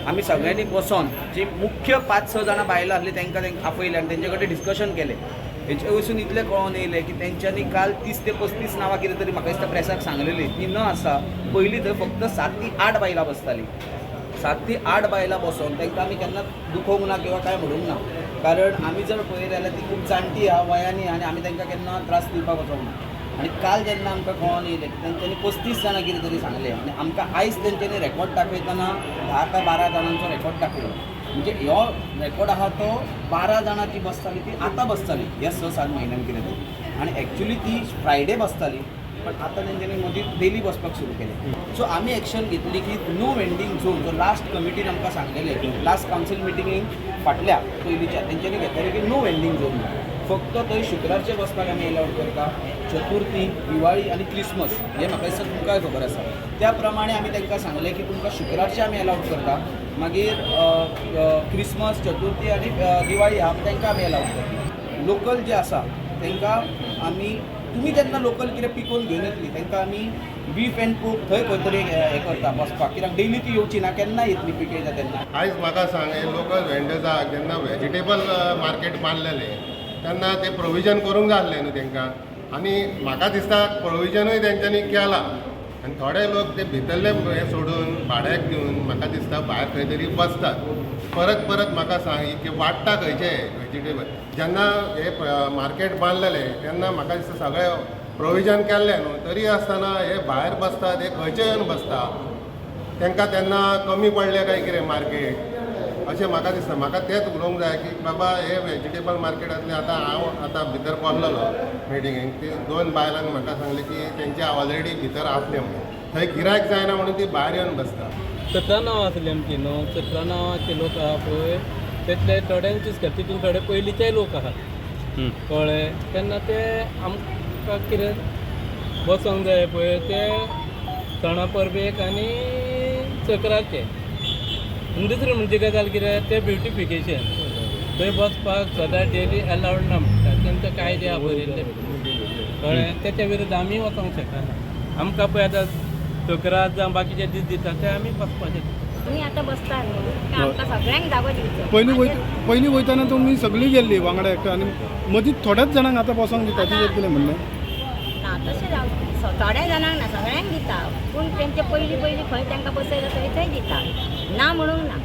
आमी सगळ्यांनी बसोन जी मुख्य पांच स जाणां बायलां आसलीं तांकां तांकां आपयलें आनी तेंचे कडेन डिस्कशन केलें. हेचे वयसून इतलें कळोन येयलें की तेंच्यांनी काल 30 ते 35 नांवां कितें तरी म्हाका दिसता प्रेसाक सांगलेली, ती न आसा. पयलीं थंय फक्त 7 ते 8 बायलां बसतालीं. 7 ते 8 बायलां बसोन तांकां आमी केन्ना दुखोवंक ना किंवा कांय म्हणूंक ना, कारण आमी जर पळयत जाल्यार ती खूब जाणटी आहा वयांनी आनी आमी तांकां केन्ना त्रास दिवपाक वचोंक ना. आनी काल जेन्ना आमकां कळोन येयलें की तेंच्यांनी 35 जाणां कितें तरी सांगलें आनी आमकां आयज तेंच्यांनी रेकॉर्ड दाखयतना 10 काय 12 जाणांचो रेकॉर्ड दाखयलो. म्हणजे हो रेकॉर्ड आहा तो 12 जाणां जी बसताली ती आतां बसताली ह्या 6-7 म्हयन्यान कितें तरी. आनी एक्चुली ती फ्रायडे बसताली, पण आतां तेंच्यांनी मदीं डेली बसपाक सुरू केलें. सो आमी एक्शन घेतली की नो वेंडींग झोन जो लास्ट कमिटीन आमकां सांगलेलें, लास्ट कावन्सील मिटिंगेक फाटल्या पयलींच्या तेंच्यांनी घेतलेलें की नो वेंडींग झोन, फक्त थंय शुक्रारचे बसपाक आमी एलावड करता, चतुर्थी, दिवाळी आनी क्रिसमस. हें म्हाका दिसता तुमकांय खबर आसा. त्या प्रमाणे आमी तांकां सांगलें की तुमकां शुक्रारचे आमी एलावड करता, मागीर क्रिसमस, चतुर्थी आनी दिवाळी आहा तांकां आमी एलावड करता. लोकल जे आसा तांकां आमी, तुमी जेन्ना लोकल कितें पिकोवन घेवन येतली, तांकां आमी बीफ अँड पोर्क थंय खंय तरी हें करता बसपाक, कित्याक डेली ती येवची ना, केन्ना येतली पिकयता तेन्ना. आयज म्हाका सांग, हे लोकल वेंडर्साक जेन्ना व्हेजिटेबल मार्केट बांदलेलें तेन्ना ते प्रोविजन करूंक जाय आसलें न्हू तेंकां. आनी म्हाका दिसता प्रोविजनूय तेंच्यांनी केलां आनी थोडे लोक ते भितरले हे सोडून भाड्याक दिवन म्हाका दिसता भायर खंय तरी बसतात. परत परत म्हाका सांग की वाडटा खंयचे व्हेजिटेबल? जेन्ना हे मार्केट बांदलेलें तेन्ना म्हाका दिसता सगळें प्रोविजन केल्लें न्हू, तरी आसतना हे भायर बसतात, हे खंयचे येवन बसता? तांकां तेन्ना कमी पडलें काय कितें मार्केट, अशें म्हाका दिसता. म्हाका तेंच उलोवंक जाय की बाबा, हे व्हेजिटेबल मार्केटांतले आतां हांव आतां भितर बसलेलो मिटिंगेक, ती दोन बायलांक म्हाका सांगलें की तेंचे ऑलरेडी भितर आसलें म्हणून, थंय गिरायक जायना म्हणून ती भायर येवन बसता. 17 नांवां आसली आमची न्हू. 17 नांवांचे लोक आहा पळय, तेतले थोड्यांचीच कर, तितून थोडे पयलींचेय लोक आहात, कळ्ळें? तेन्ना ते आमकां कितें बसोंक जाय पळय ते सणा परबेक आनी चक्राचे. आनी दुसरें म्हणजे गजाल कितें, ते ब्युटिफिकेशन थंय बसपाक सदां डेली अलावड ना म्हणटा. तेंचे कायदे आहा बरयल्ले, कळ्ळें? तेच्या विरुद्ध आमी वचोंक शकना. आमकां पळय आतां चक्रार जावं बाकीचे दीस दिता ते आमी बसपाचे. तुमी आतां बसता न्हू, काय आमकां सगळ्यांक जागो दिवचो. पयलीं वयत पयलीं वयतना तुमी सगळीं गेल्ली वांगडा एकठांय आनी मदींच थोड्याच जाणांक आतां बसोंक दिता, तिचेर कितें म्हणणें? ना, तशें जावं, थोड्या जाणांक ना, सगळ्यांक दिता, पूण तेंचे पयलीं पयलीं खंय तांकां बसयला थंय थंय दिता, ना म्हणूंक ना.